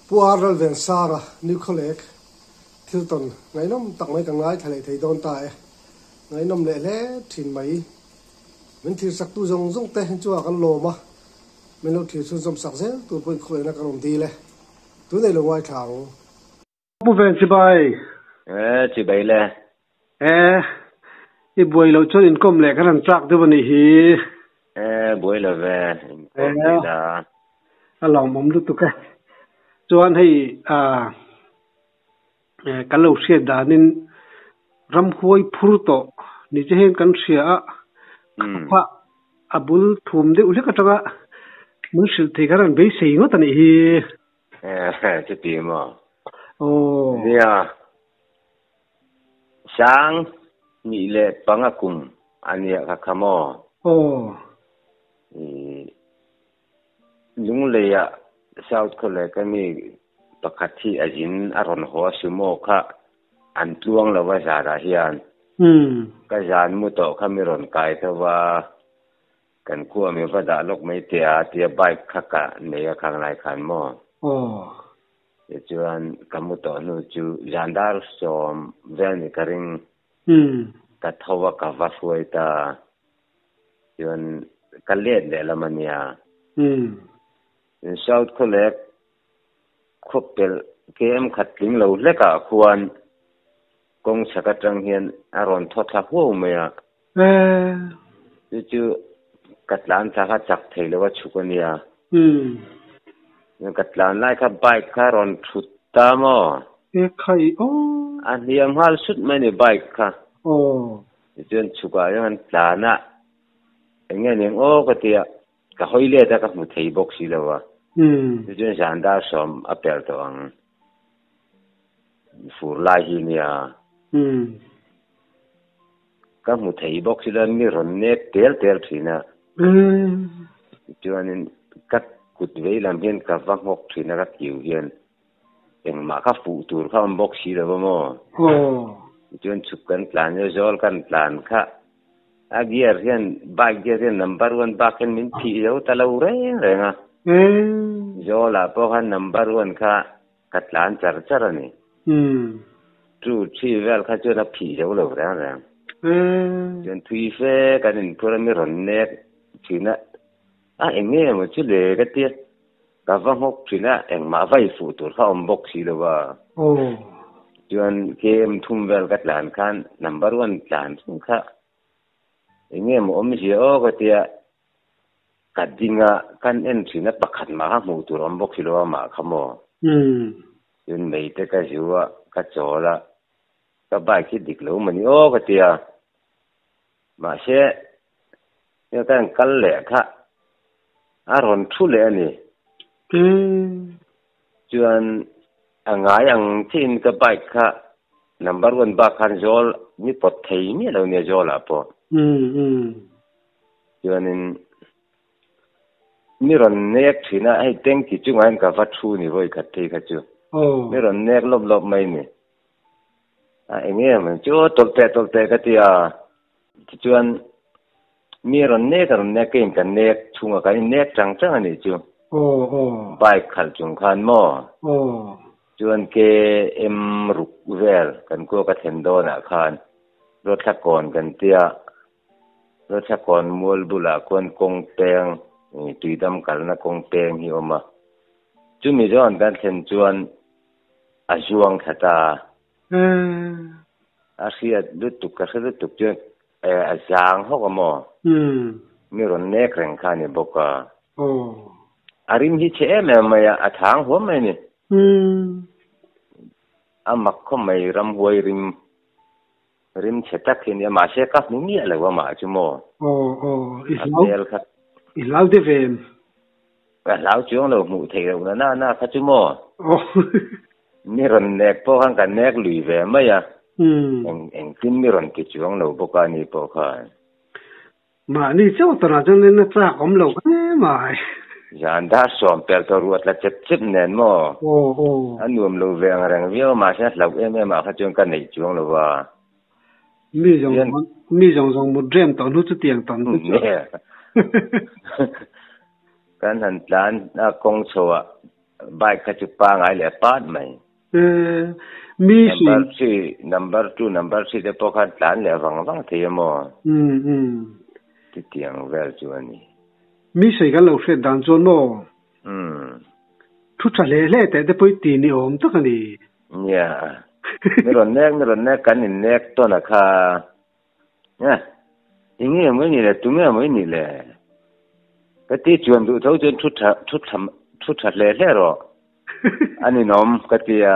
Pu Ar Lalvensanga New Khawlek thil tawn ngaihnawm tak mai ka ngaithla leh thei dawn ta e. Ngaihnawm leh hle thin mai. Min thirsaktu zawng zawng te chungah kan lawm a, min lo thir chhunzawm sak zel tur pawhin khawihna kan rawn dil e. Tunei lo ngaithla ang. Pu Ven chibai. E, chibai le. E, i buai loh chuan inkawm leh kan han chak deuh a nih hi. E, buai lo ve, inkawm thei la. A lawmawm lutuk e. Chuan hei a kan lo hriat danin ramhuai phur tawh ni che hian kan hria a, kha a bul thum deuh hlek atanga min hrilh thei khan an beisei ngawt a nih hi. Chuti maw? Aw. Nia. Sang hnih leh panga kum a nia kha kha maw? Aw. Lungleia South Khawlek a mi pakhat hi a zin a rawn haw a sumo kha an tluang lo a zanah hian. Ka zan mu tawh kha mi rawn kai tho va. Kan khua mi va dah lawk mai teh a tia bike kha ka nei a khang lai khan maw? Aw. Tichuan ka mu tawh hnu chu zandar sawm vel ni ka ring. Ka tho a ka va hruai ta. Chuan ka let leh lam a nia. South Khawlek khawpelh KM khat tling lo hlekah khuan kawng chhak atang hian a rawn thaw thla huau mai a. Chu chu ka tlan thla kha chak thei lo a chhuk a nia. Ka tlan lai kha bike kha rawn thut ta maw? E khai aw. A hniam nghal sut mai ni bike kha. Aw. Tichuan chhukah hian kan tlan a, eng nge ni ang aw ka ti a, ka hawi let a ka hmu thei bawk si lo a. Tichuan zan dar sawm a per tawh ang. Fur lai hi nia. Ka hmu thei bawk si lo, mi rawn nek tel tel thin a. Tichuanin ka kut vei lam hian ka va nghawk thin a, ka kiu hian engmah kha fuh tur kha awm bawk si lo va maw. Tichuan chhuk kan tlan nia, zawl kan tlan kha a gear hian bike gear hian number one bak hian min phih zo ta lo reng reng a. Zawlah pawh khan number one kha Ka tlan char char a ni. Two, three vel kha chuan a phih zo lo reng reng. Chuan thui fe kan inphur a mi rawn nek thin a, a eng nge maw chu le ka tia, ka va nghawk thin a, engmah vai fuh tur kha awm bawk si lo a. Chuan KM thum vel ka tlan khan number one tlan chung kha eng nge maw awmzia aw ka tia, Ka ding a, kan en thin a, pakhat mah kha hmuh tur awm bawk si lo a mah kha maw? Chuan mei te ka zu a, ka chawl a, ka bike hi dik lo mawni aw ka ti a. Mahse, hei ka rawn kal leh kha a rawn thu leh a ni. Chuan a ngai ang chiahin ka bike kha number one bak khan zawl mi pawt thei miah lo nia zawlah pawh. Chuanin mi rawn nek thin a, hei tanky chungah hian ka va thu ni vawi khat phei kha chu. Mi rawn nek lawp lawp mai ni. A eng em chu tawlh teh tawlh teh ka ti a. Tichuan mi rawn nek a rawn nek keiin ka nek chhungah kan innek chang chang a nih chu. Bike khalh chung khan maw? Chuan KM ruk vel kan kua ka thlen dawnah khan Rawthlakawn kan tia. Rawthlakawn mual bulah khuan kawng peng, tuidam kalna kawng peng hi a awm a. Chumi zawn kan thlen chuan a zuang thla ta. A hriat lutuk, ka hre lutuk chuan a zang hawk a maw? Mi rawn nek reng kha a ni bawk a. A rim hi chhe em em mai a, a thang huam mai a ni. A mak khawp mai ramhuai rim. Rim chhe tak hi nia, mahse ka hmu miah lo amah chu maw? Aw aw, i hlau, i hlau deuh em? Ka hlau chuang lo, hmuh theih loh na na na kha chu maw? Aw. Mi rawn nek pawh khan ka nek lui ve mai a, eng engtin mi rawn ti chuang lo bawk a ni pawh khan. Mahni chauh tawrah chuan len a chak awm lo hle mai. Zan dar sawm pel tawh ruat la chep chep nen maw? Aw aw. A nuam lo ve ang reng viau a mahse a hlauh em em ah kha chuan ka neih chuang lo va. Mi zawng zawng mi zawng zawng mut rem tawh hnu chutiang tawn chu chu. Kan han tlan a kawng chho ah. Bike kha chu pangai leh pat mai. Mi Number three, number two, number three te pawh khan tlan leh vang vang thei a maw? Chutiang vel chu a ni. Mi sawi kan lo hriat dan chuan maw? Thu tha hle hle teh te pawh i ti ni awm tak a ni. Nia. Mi rawn nek, mi rawn nek kan in nek tawn a kha. Nia. Enge maw i nih le, tunge maw i nih le? Ka ti chuan duh tho chuan thu tha, thu tha, thu tha hle hle rawh. A ninawm ka ti a.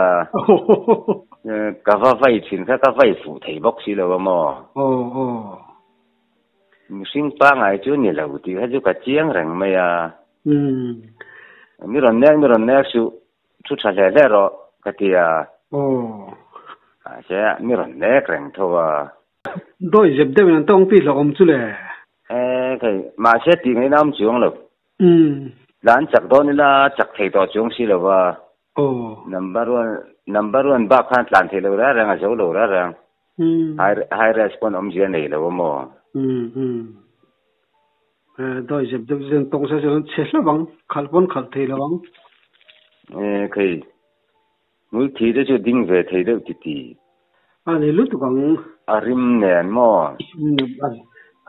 Ka va vai thin kha ka vai fuh thei bawk si lo a maw? Aw, aw. Mihring pangai chu ni lo tih kha chu ka chiang reng mai a. Mi rawn nek, mi rawn nek suh. Thu tha hle hle rawh ka ti a. Aw. Mahse mi rawn nek reng tho a. Dawi zep deuhin an tawng pi hlauh awm chu le. E thei, mahse tih ngaihna awm chuang lo. Tlan chak dawn ila chak thei tawh chuang si lo va. Aw. Number one, number one bak khan tlan thei lo reng reng a zo lo reng reng. High, high response awmzia nei lo a maw? Dawi zep deuh chuan tawng sa chuan chhe hlauh ang, khalh pawn khalh thei lo ang. E khei, hmul thi te chu ding ve thei deuh ti ti. A ni lutuk ang. A rim nen maw?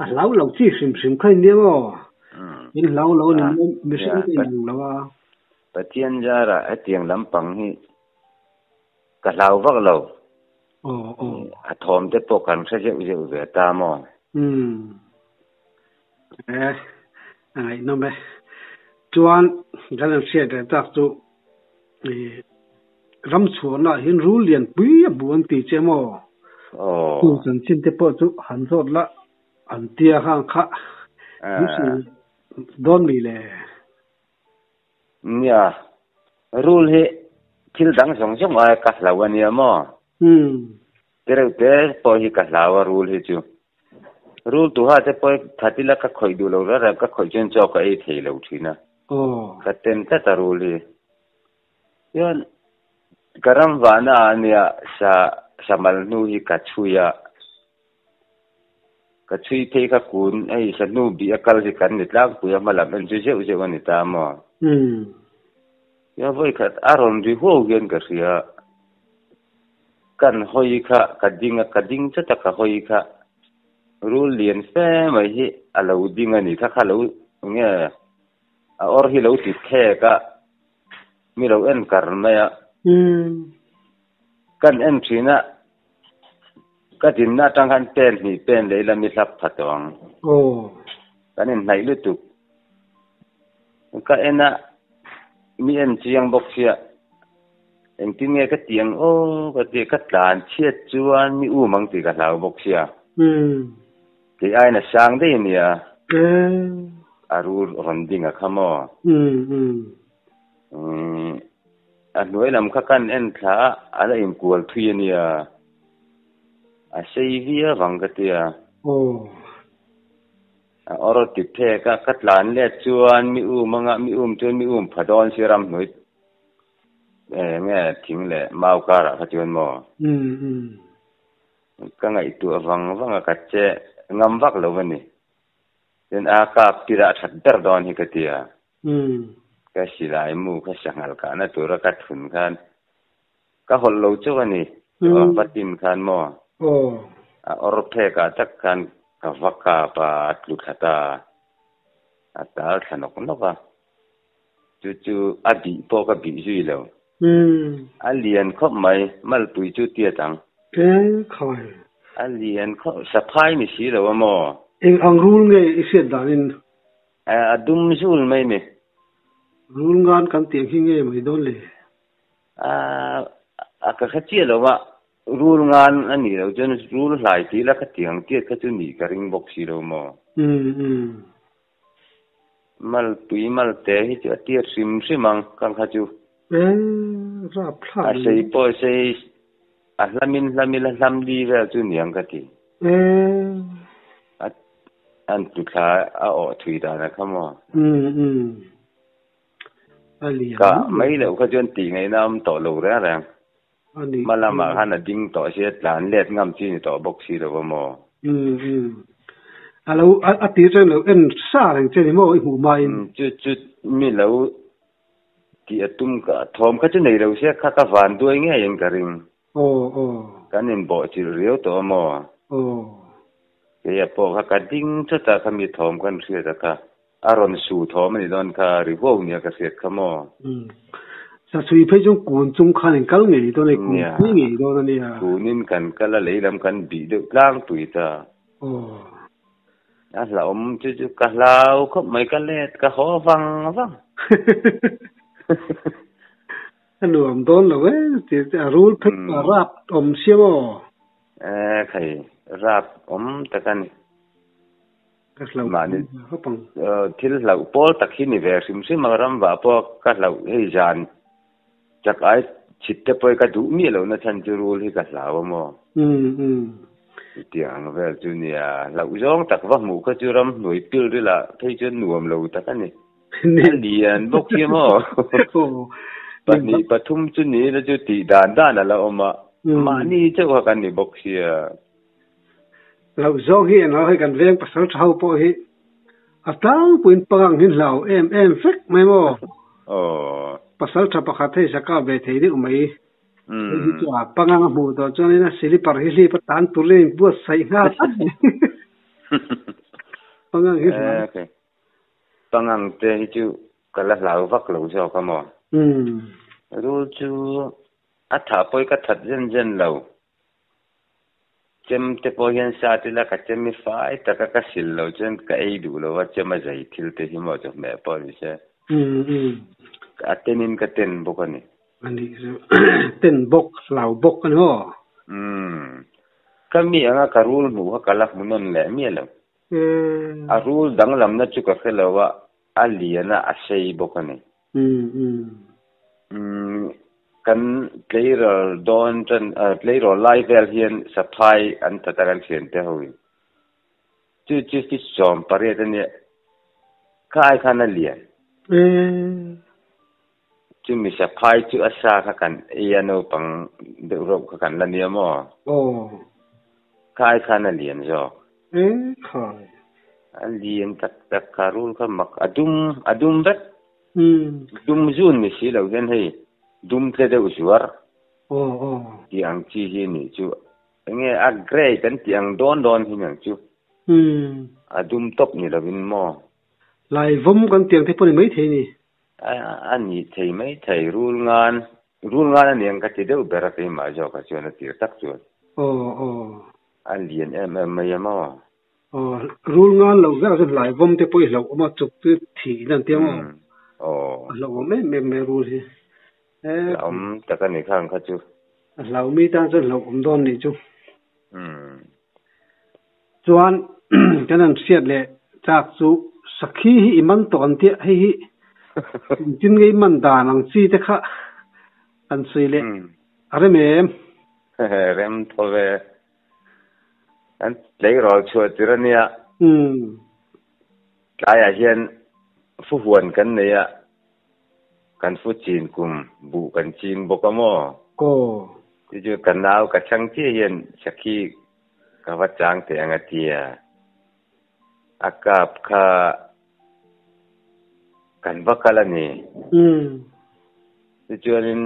A hlau lo chi hrim hrim kha in nia maw? In hlau lo a ni maw? Mihring te in ang lo a. Pathian zarah hetiang lampang hi ka hlau vak lo. A thawm te pawh kan hre zeuh zeuh ve ta maw? E, a ngaihnawm e. Chuan kan han hriat reh tak chu i ram chhuahna ah hian rul lian pui a hmu an ti che maw? Aw. Chu chanchin te pawh chu han zawt la an tia khang kha an hrilh dawn mi le? Nia, rul hi thil dang zawng zawng aia ka hlau a nia maw? Tereuh te pawh hi ka hlau a rul hi chu. Rul tuha te pawh hi that ila ka khawih duh lo reng reng, ka khawih chuan chaw ka ei thei lo thin a. Ka tem tlat a rul hi. Chuan ka ram vahna ah nia sa samal hnu hi ka chhui a. Ka chhui phei kha kun hei sa hnu bih a kal hi kan ni tlangpui a hma lam en chu zeuh zeuh a ni ta maw. Chuan vawikhat a rawn ri huau hian ka hria. Kan hawi kha ka ding a, ka ding chawt a ka hawi kha rul lian fe mai hi a lo ding a ni kha kha lo nge a awr hi lo ti thek a, mi lo en kar mai a. Kan en thin a, ka dinna atang khan pen hnih pen leh ila mi hlap pha tawh ang. Kan inhnaih lutuk. Ka en a, mi en chiang bawk sia. Engtin nge ka ti ang aw ka ti, ka tlan chhiat chuan mi um ang tih ka hlau bawk sia. Kei aiin a sang daih a nia. A rul rawn ding a kha maw? A hnuai lam kha kan en thla a, a la inkual thui a nia. A sei viau ang ka ti a. A awr ti phek a, ka tlan let chuan mi um anga, mi um chuan mi um pha dawn si ramhnuai Enge thing leh mau karah kha chuan maw? Ka ngaihtuah vang vang a, ka che ngam vak lo a ni. Chuan a kap tirah a that ber dawn hi ka ti a. Ka silai mu kha sanghal kahna tura ka thun khan ka hawlh lo chauh a ni. Va tin khan maw? A awr phekah tak khan ka va kap a, a tlu thla ta a, a tal thla nawk nawk a. Chu chu a bih pawh ka bih zui lo. A lian khawp mai, malpui chu tiat ang. Eng khai? A lian khawp, saphai ni si lo a maw? Eng ang rul nge i hriat danin? A dum zul mai ni. Rul ngan kan tih ang hi nge mai dawn le? A ka hre chiah lo a, rul ngan a nih loh chuan rul hlai tih ila ka tih ang tiat kha chu nih ka ring bawk si lo maw? Malpui malte hi chu a tiat hrim hrim ang kang kha chu. Rapthlak A sei pawh sei a hlamin hlamil a hlam li vel chu niang ka ti. A an tuthla a awh thui dan a kha maw. Ka mai loh kha chuan tih ngaihna a awm tawh lo reng reng. Hma lamah khan a ding tawh sia tlan let ngam chi ni tawh bawk si lo va maw? A lo a tir chuan lo en sa reng che ni maw i hmuh hmain? Chu chu mi lo Tih a tum ka thawm kha chu nei lo sia kha ka van duai ngei in ka ring. Aw aw. Kan in bawh chilh riau tawh a maw? Aw. Keia pawh kha ka ding chawt a kha mi thawm kan hriat a kha a rawn su thawm a nih dawn kha ri huau nia ka hriat kha maw? Umm. Sasui phei chu kun chung khan in kal ngei dawn a ni, kun pui ngei dawn a nia. Kunin kan kal a lei lam kan bih deuh tlangpui ta. Aw. A hlauhawm chu chu ka hlau khawp mai ka let ka haw vang vang. A nuam dawn lo e ti a rul phei a rap awm sia maw? E khai rap awm tak a ni. Ka hlauh Mahni khawp ang. Thil hlauh pawl tak hi ni ve hrim hrim ang ram vah pawh ka hlauh hei zan Chak ai chhit te pawh hi ka duh miah lohna chhan chu rul hi ka hlau a maw? Umm umm. Chutiang ang vel chu nia, hlauh zawng tak va hmuh kha chu ramhnuai pil rilah phei chuan nuam lo tak a ni. A lian bawk hi maw? Pahnih pathum chu ni ila chu tih dan dan a la awm a, mahni chauh kha kan ni bawk sia. Hlauh zawng hi englo hei kan veng pasal tha ho pawh hi a tlangpuiin pangang hi hlau em em vek mai maw? Aw. Pasal tha pakhat hei sa kap ve thei deuh mai. Hei hi chu a pangang a hmuh tawh chuanin a silipar hi hlip a tan tur in buatsaih nghal a ni. Pangang hi hlau. Pangang te hi chu ka la hlau vak lo zawk a maw? Rul chu a thah pawh hi ka that zen zen lo. Chem te pawh hian sa te la ka chem i fai taka ka sil lo chuan ka ei duh lo a, chem a zai thil te hi maw chawhmeh pawh ni se. A ten in ka ten bawk a ni. A nih chu. Ten bawk, hlau bawk a ni maw? Umm. Ka mi anga ka rul hmuh kha ka la hmu nawn leh miah lo. A rul danglamna chu ka hre lo a, a lian a, a sei bawk a ni. Umm. Kan tleirawl dawn tan tleirawl lai vel hian saphai an that a kan thian te ho in. Chu chu fi 18 a nia. Kha ai khan a lian. Chumi saphai chu a sa kha kan ei a naupang deuh reuh kha kan la nia maw? Kha ai khan a lian zawk. A lian tak tak kha rul kha mak a dum a dum vek. Dum zun ni si lo hian hei dum tle deuh zuar tih ang chi hi nih chu enge a grey kan tih ang dawn dawn hi niang chu a dum tawp ni lovin maw. Laivawm kan tih ang te pawh ni maithei ni. A ni thei maithei rul ngan rul ngan a niang ka ti deuh ber a keimah zawk ah chuan a tir tak chuan. A lian em em mai a maw. Aw, rul ngan loh vek chu hlai vawm te pawh i hlauh awm a, chuk chu thih in an ti ang aw. Aw. A hlauh awm em em mai rul hi. Hlauhawm tak a ni kha ang kha chu. A hlauh mi tan chuan hlauh awm dawn nih chu. Umm. Chuan kan han hriat leh chak chu sakhi hi i man tawh an tia hei hi engtin nge i man dan ang chi te kha an sawi leh a rem em? Rem tho ve. Kan tleirawl chhuah tir a nia. Tlaiah hian fu huan kan nei a, kan fu chin kum buh kan ching bawk a maw? Chu chu ka nau ka chhang chiah hian sakhi ka va chang teh ang a ti a. A kap kha kan va kal a ni. Tichuanin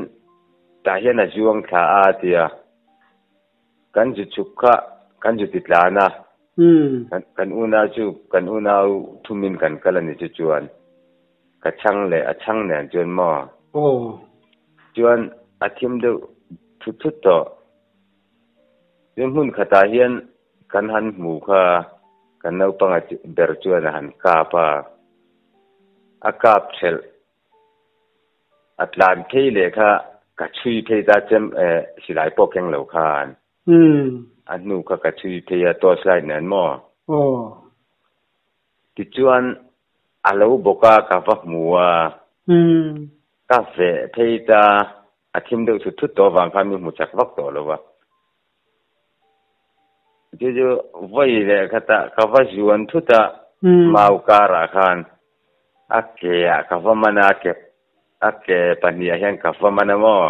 tah hian a zuang thla a a ti a. Kan zu chhuk kha kan zu ti tlan a, kan unau chu kan unau thumin kan kal a ni chu chuan ka chhang leh a chhang nen chuan maw? Chuan a thim deuh thut thut tawh. Chuan hmun khatah hian kan han hmu kha kan naupanga ber chuan a han kap a, a kap thelh A tlan phei leh kha ka chhui phei ta chem e silai pawh keng lo khan. A hnu kha ka chhui phei a torch light nen maw? Tichuan a lo bawk a ka va hmu a. Ka veh phei ta a thim deuh thut thut tawh avang khan mi hmu chak vak tawh lo va. Chu chu vawi leh khatah ka va zuan thut a mau karah khan a ke ah ka va man a, a ke pahnih ah hian ka va man a maw?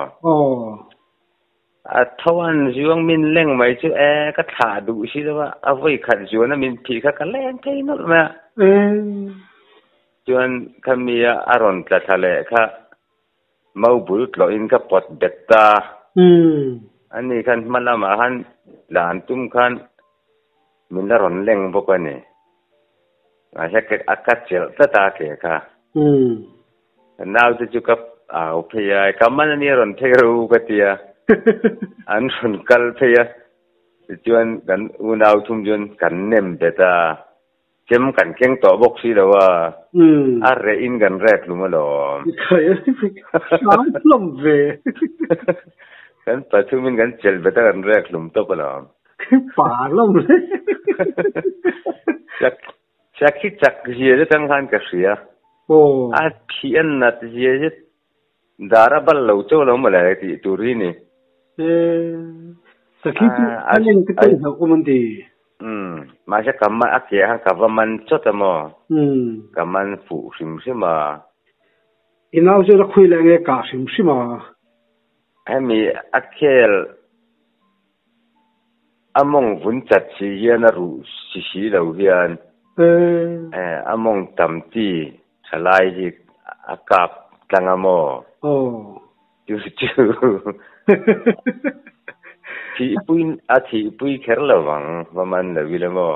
A tho an zuang min leng mai chu e ka thlah duh si lo a, a vawi khat zuan a min phih kha ka leng thei nawlh mai a. Chuan khami a a rawn tla thla leh kha. Mau bul tlawhin ka pawt bet ta. Ani khan hma lamah khan tlan tum khan min la rawn leng bawk a ni. Mahse a ka chelh tlat a ke kha. Ka naute chu ka au phei a, ka man a nia rawn phei ro ka ti a. An rawn kal phei a, tichuan kan unau thum chuan kan nem bet a. Chem kan keng tawh bawk si lo a, a reh in kan rek hlum alawm. Hram hlawm ve. Kan pathum in kan chelh bet a kan rek hlum tawp alawm. Pa hlawm hle. Chak chak hi chak zia zet ang khan ka hria. A phih a nat zia zet dar a bal lo chauh lo mawle tih tur hi ni. Sakhi chu a leng te pawh i hlauh awm an ti. Umm mahse ka man a ke khan ka va man chawt a maw? Ka man fuh hrim hrim a. I nau chu la khui leh nge kah hrim hrim a? Hemi a khel a mawng vun chat si hian a ruh si si lo hian a mawng tam ti thalai hi a kap tlang a maw? Chu chu thihpui a thihpui kher lo vang va man lo ila maw?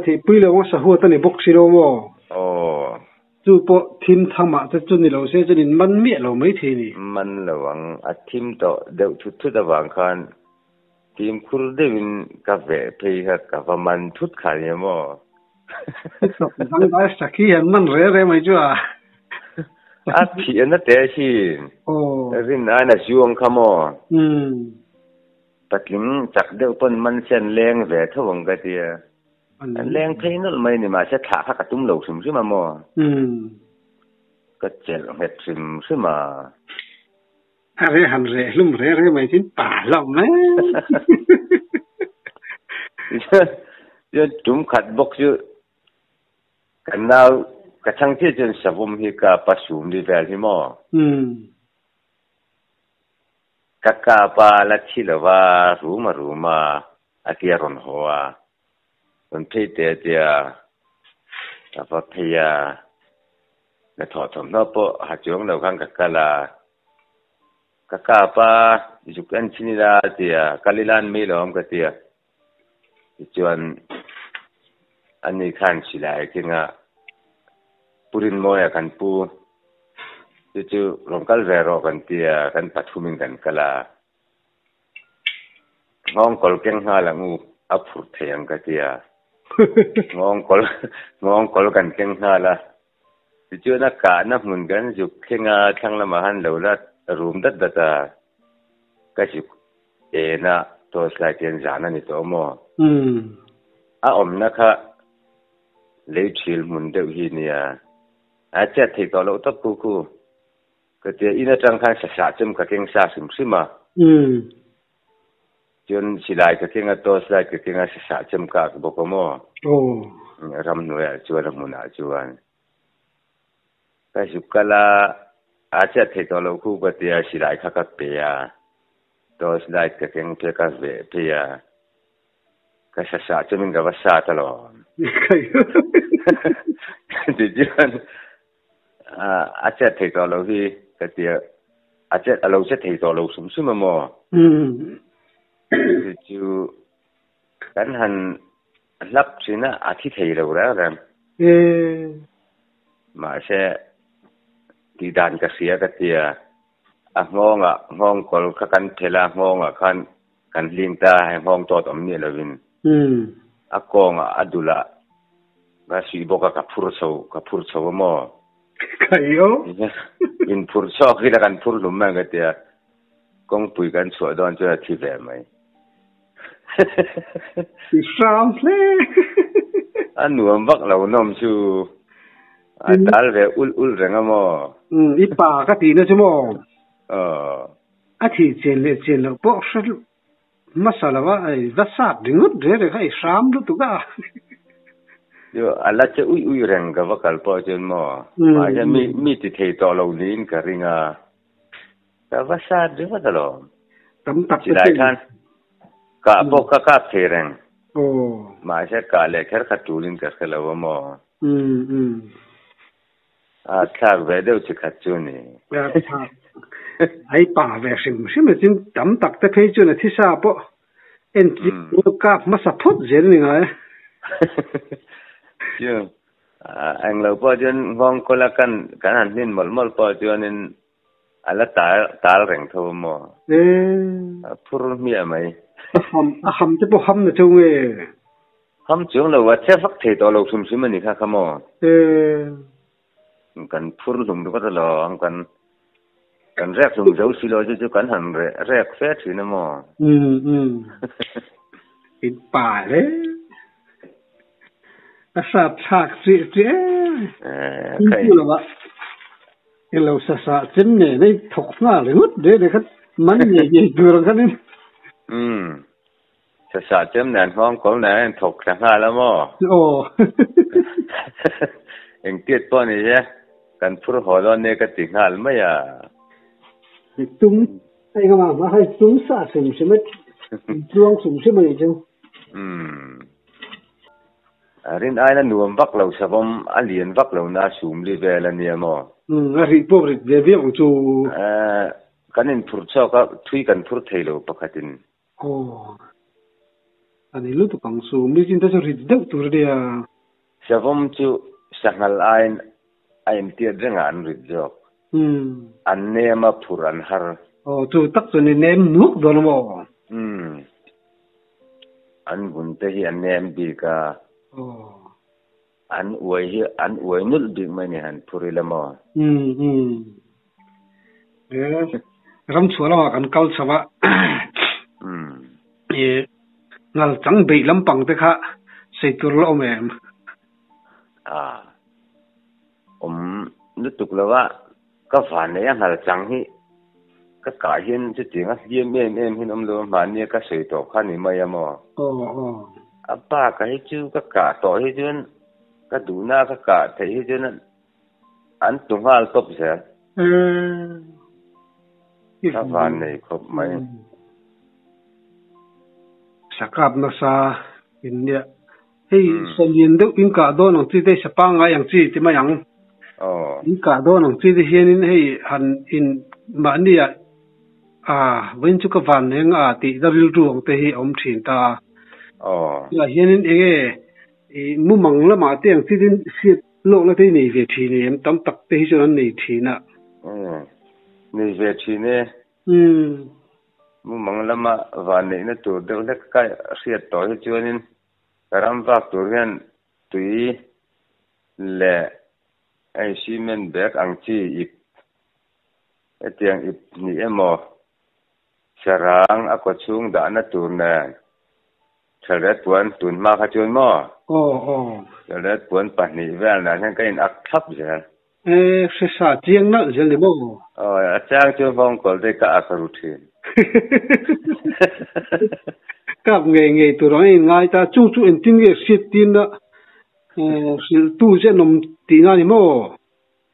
Thihpui lo ang sahuat a ni bawk si lo maw? Aw. Chu pawh thim thamah te chu ni lo se chuan in man miah lo mai thei ni. Man lo ang, a thim tawh deuh thut thut avang khan fimkhur deuhin ka veh phei kha ka va man thut kha nia maw? Dangdai sakhi hian man re re mai chu a. A phih a na teh asin. Rin aiin a zuang kha maw? Patling chak deuh pawn man se an leng ve tho ang ka tia. An leng phei nawlh mai ni mahse thlah kha ka tum lo hrim hrim a maw? Ka chelh nghet hrim hrim a. A re han reh hlum re re mai chin pa hlauh mai. Chuan tum khat bawk chu kan nau ka chhang chiah chuan savawm hi ka pa sum li vel hi maw. Ka kap a la thi lova rum a rum a a tia rawn haw a rawn phei teh a tia ka va phei a. Na thawh thawmhnaw pawh ha chuang lo khan ka kal a, ka kap a, zuk en chin ila a ti a, kal ila an mai lo awm ka ti a. Tichuan ani khan silai kenga Pu Rinmawia kan pu chu chu rawn kal ve rawh kan ti a, kan pathumin kan kal a. Nghawngkawl keng nghal ang u, a phurh thei ang ka ti a. Nghawngkawl nghawngkawl kan keng nghal a. Tichuan a kahna hmun kan zuk thleng a, thlang lamah khan lo la rum dat dat a. Ka zuk en a, torch light hian zan a ni tawh maw? A awmna kha lei thil hmun deuh hi nia. A chet thei tawh loh tawp khu khu. Ka tia in atang khan sasah chem ka keng sa hrim hrim a. Chuan silai ka keng a, torch light ka keng a, sasah chem ka ak bawk a maw. Ramhnuaiah chuan a hmunah chuan ka zuk kal a, a chet thei tawh loh khu ka tia silai kha ka pe a, torch light ka keng phei a, ka veh phei a. Ka sasah chuan ka va sat alawm. Tichuan a chet thei tawh lo hi ka ti a, a chet a lo che thei tawh lo hrim hrim a maw? Chu chu kan han hlap thin a, a thi thei lo reng reng. Mahse tih dan ka hria ka ti a, a nghawngah nghawngkawl kha kan phelh a, nghawngah khan Kan hlim ta hei nghawng tawt awm nih lovin a kawngah a dulah ka suih bawk a ka phur chho ka phur chho a maw? Khaio. In phur chhuak hi la kan phur hlum mai ka tia kawngpui kan chhuah dawn chuan a thi ve mai. I hram hle. A nuam vak lo nawm chu a tal ve ul ul reng a maw? I pa ka tihna chu maw? Aw. A thih chian leh chian loh pawh hre hmasa lo a, ei va sat ringawt reng reng kha ei hram lutuk a. Chu a la che ui ui reng ka va kal pawh chuan maw mahse mi mi ti thei tawh lo niin ka ring a, ka va sat ringawt alawm. Tam tak te Silai khan kah pawh ka kap thei reng. Mahse kah leh kher kha tulin ka hre lo a maw. A thlak ve deuh chi khat chu ni. Ai pa ve hrim hrim e chin tam tak te phei chuan a thisa pawh en kap hmasa phawt zel a ni ngai. Chu englo pawh chuan nghawng kawla kan kan han hnin mawlh mawlh pawh chuanin a la tal tal reng tho a maw? A phur hmiah mai. A ham a ham te pawh ham na cheu nge? Ham chuang lo a che vak thei tawh lo hrim hrim a ni kha kha maw? Kan phur hlum ringawt alawm, kan kan rek hlum zo si lo chu chu kan han reh rek fe thin a maw? Umm umm. In pa hle. A hrat thlak chiah chiah e. In chu lo ah i lo sa sa chem nen a i thawk nghal ringawt reng reng khan man ngei ngei tur ang khan in. Umm. Sasa chem nen nghawng kawl nen a inthawk thla nghal a maw? Aw. Engtiat pawh ni e, kan phur haw dawn nia ka ti nghal mai a. Tum, hei ka mah hei tum sa hrim hrim a, tluang hrim hrim a nih chu. Umm. Rin aina nuam vak lo savawm a lian vak lo na sum li vel a nia maw? Umm, a rih pawh rit ve viau ang chu. Kan inphur chhuak a, thui kan phur thei lo pakhatin. Aw, a ni lutuk ang chu. Mi chin te chu rit deuh tur a nia. Savawm chu sanghal aiin a intiat rengah an rit zawk. An nem a phur an har. Aw, chu tak chu ni nem nuak dawn a maw? Umm, an vun te hi a nem bik a. Aw. An uai hi an uai nulh bik mai ni han phur ila maw? Umm umm. E, ram chhuah lamah kan kal chho a. Umm. E, ngal chang beih lampang te kha sei tur la awm em? Ah, awm lutuk lo a, ka van nei a ngal chang hi ka kah hian chutiang a hliam em em hian awm lo a, mahnia ka sawi tawh kha ni mai a maw? Aw aw. A bak ah hi chu ka kah tawh hi chuan ka duhna ka kah theih hi chuan an tu nghal tawp zel. Ka van nei khawp mai. Sakap nasa in nia. Hei salian deuh in kah dawn ang chi te sa pangngai ang chi ti mai ang. In kah dawn ang chi te hianin hei han in mahni ah a vawiin chu ka van nei anga a tih na rilru ang te hi a awm thin ta a. Tunah hianin enge i mumang lamah te ang chi tin hriat lawkna te hi nei ve thin em tam tak te hi chuan an nei thin a. Nei ve thin e. Mumang lama van neihna tur deuh hlek ka hriat tawh hi chuanin Ka ram vak tur hian tui leh hei cement bag ang chi ip hetiang ip hnih emaw sarang a kaw chhung dahna tur nen thalret puan tun hma kha chuan maw? Aw aw. Thalret puan pahnih vel nen hian ka in ak thlap zel. E hresa chiang nalh zel ni maw? Aw a chang chu nghawng kawl te ka ak ru thin. Kap ngei ngei tur ang a inngai ta, chung chu engtin nge hriat tin a hrilh tu che an awm tihna ni maw?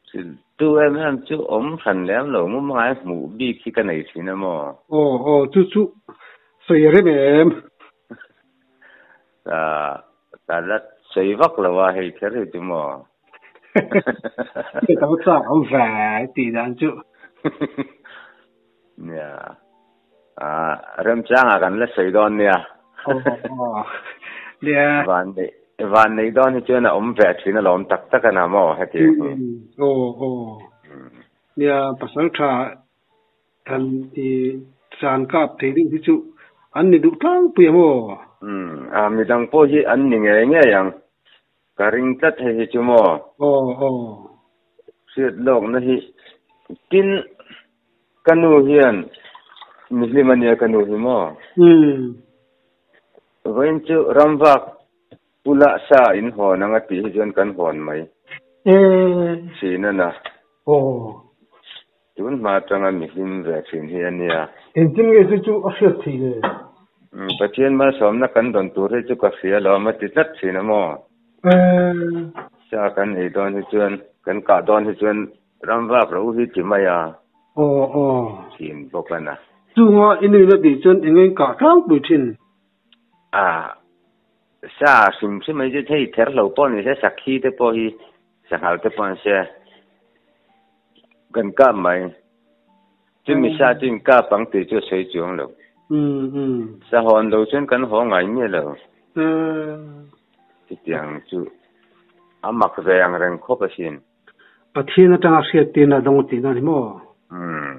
Hrilh tu em em chu awm hran lem lo ngum ngai hmuh bik hi ka nei thin a maw? Aw aw chu chu sawi rem em? Ka ka la sawi vak lo a hei kher hi chu maw? Ka lo chak awm ve tih dan chu. Nia. Ah remchangah kan la sawi dawn nia. Nia. Van neih van neih dawn hi chuan a awm ve thin alawm tak tak a na maw hetiang hi. Aw aw. Nia pasal tha Kan i chan kap thei deuh hi chu an ni duh tlangpui a maw? Umm, a midang pawh hi an ni ngei ngei ang. Ka ring tlat hei hi chu maw? Aw, aw. Hriat lawkna hi tin ka nu hian mi hlim a nia ka nu hi maw? Umm. Vawiin chu ramvak pula sa in hawn ang a tih hi chuan kan hawn mai. Ee. Thin a na. Aw. Tun hma atanga mi hlim ve thin hi a nia. Engtin nge chu chu a hriat theih le? Pathian malsawmna kan dawn tur hi chu ka hria lo a ti tlat thin a maw? Sa kan ei dawn hi chuan, kan kah dawn hi chuan ram vak ro hi ti mai a. Aw aw. Thin bawk a na. Chunga i nuin a tih chuan eng eng kah tlangpui thin? A, sa hrim hrim mai chu hei ther hlo pawh ni se, sakhi te pawh hi, sanghal te pawh an se. Kan kap mai. Chumi sa chu in kap ang tih chu a sawi chuang lo. Sa hawn lo chuan kan haw ngai miah lo. Chutiang chu a mak ve ang reng khawp asin. Pathian atanga hriat tirna a dawng tihna a ni maw? Umm.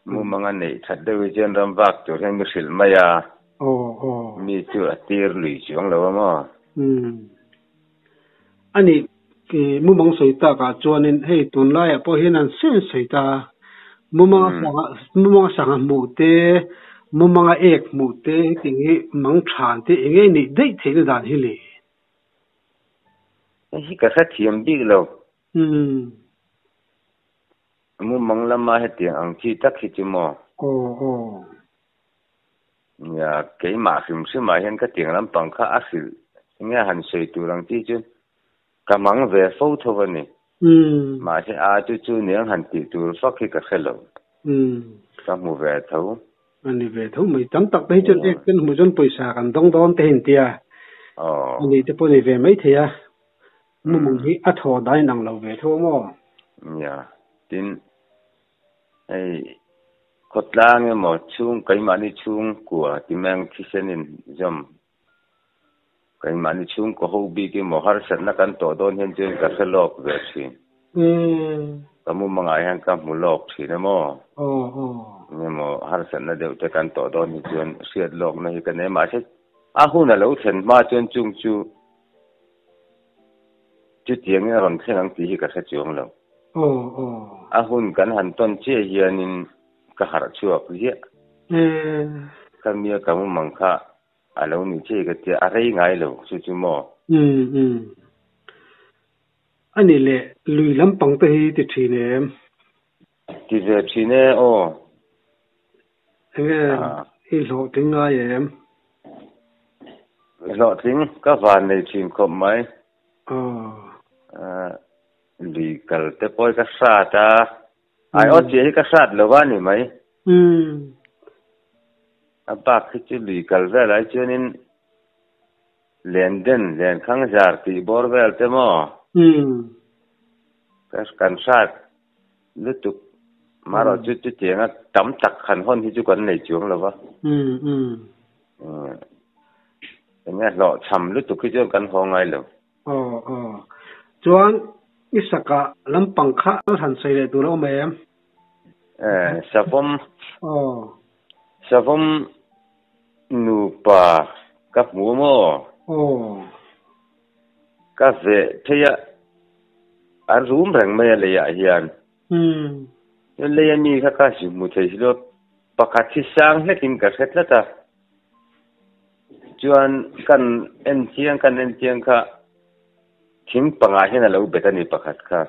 Mumanga neih that deuh hi chuan ram vak tur hian mi hrilh mai a. Aw aw. Mi chu a tir lui chuang lo a maw? Umm. A nih mumang sawi takah chuanin hei tunlaiah pawh hian an sen sawi ta a. Mumanga sanga mumanga sangha hmuh te, mumanga ek hmuh te hetiang hi mang than te eng nge nih daih theihna dan hi le? Hei hi ka hrethiam bik lo. Umm. Mumang lama hetiang ang chi tak hi chu maw? Aw aw. Nia, keimah hrim hrimah hian ka tiang lampang kha a hrilh nge han sawi tur ang chi chu ka mang ve fo tho a ni. Mahse a chu chu niang han tih tur fak hi ka hre lo. Ka hmu ve tho. A ni ve tho mai. Tam tak te hi chuan ek ten hmu chuan pawisa kan dawng dawn te hi an tia. A nih te pawh a ni ve maithei a. Mumang hi a thaw dan in ang lo ve tho a maw? Nia, tin hei khawtlang emaw chhung keimahni chhungkua ti meng thisen in zawm keimahni chhungkaw ho bik emaw harsatna kan tawh dawn hian chuan ka hre lawk ve thin. Ka mumangah hian ka hmu lawk thin a maw? Engemaw harsatna deuh te kan tawh dawn hi chuan hriat lawkna hi ka nei mahse a hun a lo thlen hma chuan chung chu Chutiangin a rawn thleng ang tih hi ka hre chuang lo. A hun kan han tawn chiah hianin ka harh chhuak ziah. Ka mia ka mumang kha a lo ni chiah ka tia, a rei ngai lo chu chu maw? A nih leh lui lampang te hi ti thin em? Ti ve thin e aw. Enge i hlawhtling ngai em? Hlawhtling ka van nei thin khawp mai. Lui kal te pawh hi ka hrat a, ai aw chiah hi ka hrat lo va ni mai. A bak hi chu lui kal vel ai chuanin len den, len khang zar tih bawr vel te maw? Kan hrat Lutuk. Marawh chu chutianga tam tak han hawn hi chu kan nei chuang lo va. Enge hlawhchham lutuk hi chuan kan haw ngai lo. Aw aw. Chuan i saka lampang kha han sawi leh tur a awm em? Eh, savawm. Aw. Savawm nupa ka hmu maw? Aw. Ka veh phei a, a rum reng mai a leiah hian. Chuan lei a mi kha ka hmu hmu thei si lo, pakhat hi sang hlekin ka hre tlat a. Chuan kan en chiang kan en chiang kha thing pangah hian a lo bet a ni pakhat kha.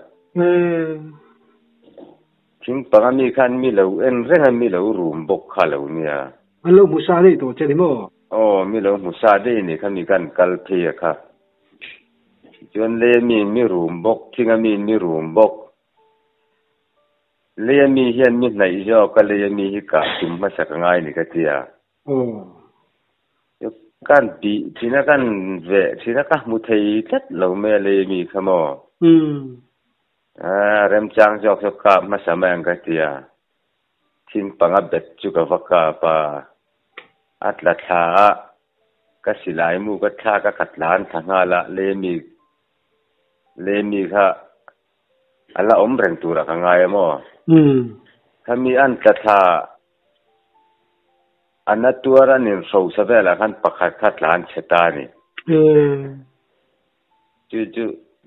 Thing panga mi khan mi lo en reng a, mi lo rum bawk kha lo nia. An lo hmu sa daih tawh che ni maw? Aw, mi lo hmu sa daih ni kha mi kan kal phei a kha. Chuan lei a mi mi rum bawk, thing a mi mi rum bawk. Lei a mi hian mi hnaih zawk a, lei a mi hi kah tum hmasa ka ngai ni ka ti a. Aw. Kan tih thin a, kan veh thin a, ka hmu thei tlat lo mai a lei a mi kha maw? Umm. A remchang zawk zawk kap hmasa mai ang ka ti a. Thing panga bet chu ka va kap a, a tla thla a, ka silai mu ka thlak a, ka tlan thla nghal a, Lemi, Lemi kha a la awm reng turah ka ngai a maw? Khami an tla thla a na tuar an inhrosa velah khan pakhat kha tlan chhe ta a ni. Chu chu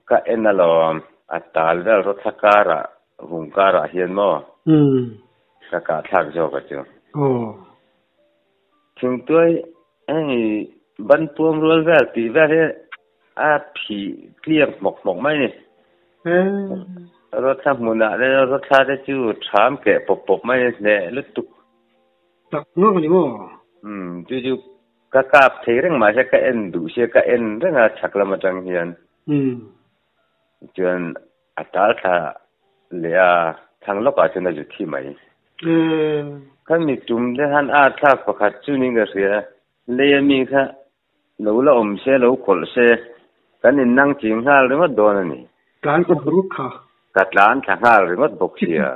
ka en alawm, a tal vel rawt thla karah, vung karah hian maw? Ka kah thlak zawk a chu. Thingtuai hei ban puam rual vel tih vel hi a phih tliak hmawk hmawk mai a ni. Rawt thla hmunah te rawt thla te chu ṭham keh pawp pawp mai a ni, hneh lutuk. Tak ngak a ni maw? Chu chu Ka kap thei reng mahse ka en duh sia ka en reng a chhak lam atang hian. Chuan a tal thla leh a thlang lawkah chuan a zu thi mai. Khami tum te khan a thlak pakhat chu niin ka hria. Lei a mi kha lo la awm se lo khawlh se kan innang ching nghal ringawt dawn a ni. Tlan ka bur kha. Ka tlan thla nghal ringawt bawk sia.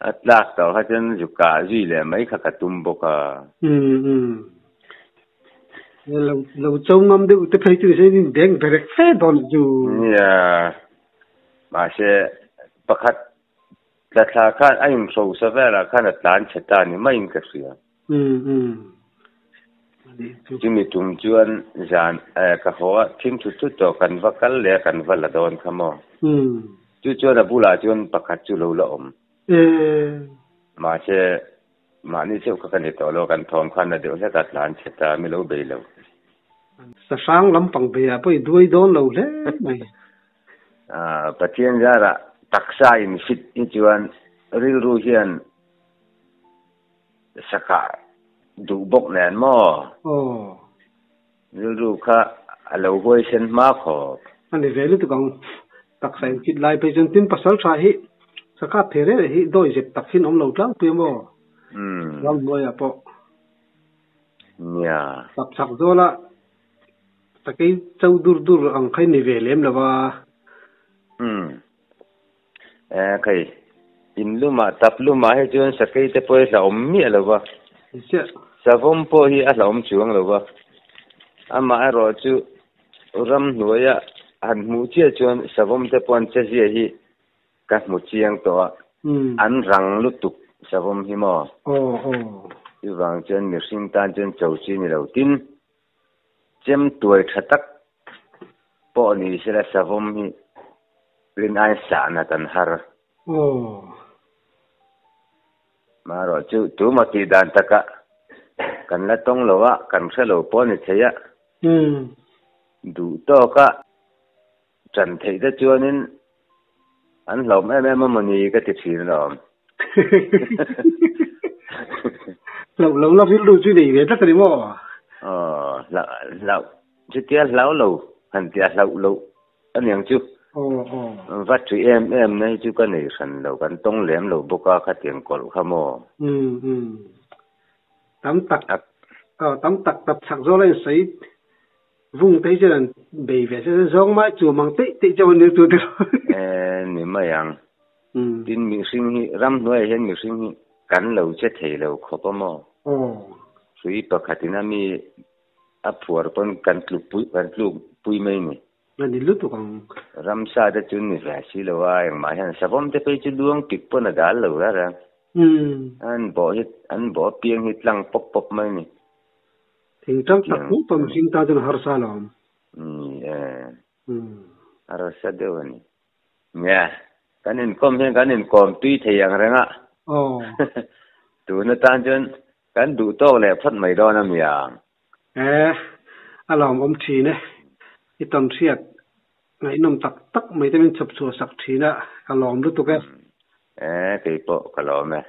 A tlak tawh kha chuan zu kah zui leh mai kha ka tum bawk a. Umm umm. Lo lo cho ngam deuh te phei chu ni se in beng berek fe dawn chu. Nia. Mahse pakhat tla thla khan a inhrosa velah khan a tlan chhe ta ni maiin ka hria. Umm umm. Ani chu. Chumi tum chuan zan eh ka haw a thim thut thut tawh kan va kal leh a kan va la dawn kha maw. Umm. Chu chuan a bulah chuan pakhat chu lo la awm. Eh. Mahse mahni chauh kha ka ni tawh lo kan thawm khan na deuh hlek a tlan chhe ta mi lo bei lo. Sahrang lampang bei ah pawh i duai dawn lo hle mai. Ah Pathian zarah taksa in fit hi chuan rilru hian Sakah duh bawk nen maw? Aw. Rilru kha a lo huaisen hma khawp. A ni ve lutuk ang. Taksa inkit lai phei chuan tin pasal tha hi sakah phe reh reh hi dawi zep tak hian awm lo tlangpui a maw? Umm. Ramhnuaiah pawh. Nia. Tap chak zawla sakei cho dur dur ang kha i ni ve lem lo va. Umm. Eh khai, in lumah tap lumah hi chuan sakei te pawh hi hlauhawm miah lo va, savawm pawh hi a hlauhawm chuang lo va, amaherawh chu ramhnuaia han hmuh chiah chuan savawm te pawh an che zia hi ka hmu chiang tawh a, an rang lutuk savawm hi maw? Chuvang chuan mihring tan chuan cho chi ni lo tin Chem tuai tha tak pawh ni sela savawm hi rin ai sahna kan har. Marawh chu tuma tih dan takah kan la tawng lo a, kan hre lo pawh ni thei a. Duh tawka ṭan theih te chuanin an hlawm em em a mawni ka ti ṭhin alawm. Hlauh lo la rilru chu nei ve tlat a ni maw? Aw, hlauh, hlauh, chutia hlau lo han tia hlauh loh a niang chu. Aw, aw. Va ṭhi em em na hi chu ka nei hran lo, kan tawng lem lo bawk a khatiang kawlh kha maw? Umm, umm. Tam tak, aw, tam tak tap chak zawk la insawi Vung te hi chuan an bei ve se zawng mai chu mang teih teih chauh an ni tu te Eh ni mai ang. Tin mihring hi ramhnuaiah hian mihring hi kan lo che thei lo khawp a maw? Hrui pakhatin a mi a phuar pawn kan tluk pui kan tluk pui mai ni. A ni lutuk ang. Ramsa te chu ni ve si lo a engmah hian savawm te phei chu luang pik pawn a dal lo rara. An bawh hi an bawh apiang hi tlang pawp pawp mai ni. Thingtang tak hmuh pawh mihring tan chuan harsa lo awm. Ni e. Harsa deuh a ni. Nia, kan inkawm hian kan inkawm tui thei ang reng a. Aw. Tun atan chuan kan duh tawk leh phawt mai dawn a mi ang. E, a lawmawm thin e. I tawn hriat ngaihnawm tak tak mai te min chhawp chhuah sak thin a, ka lawm lutuk e. E, keipawh ka lawm e.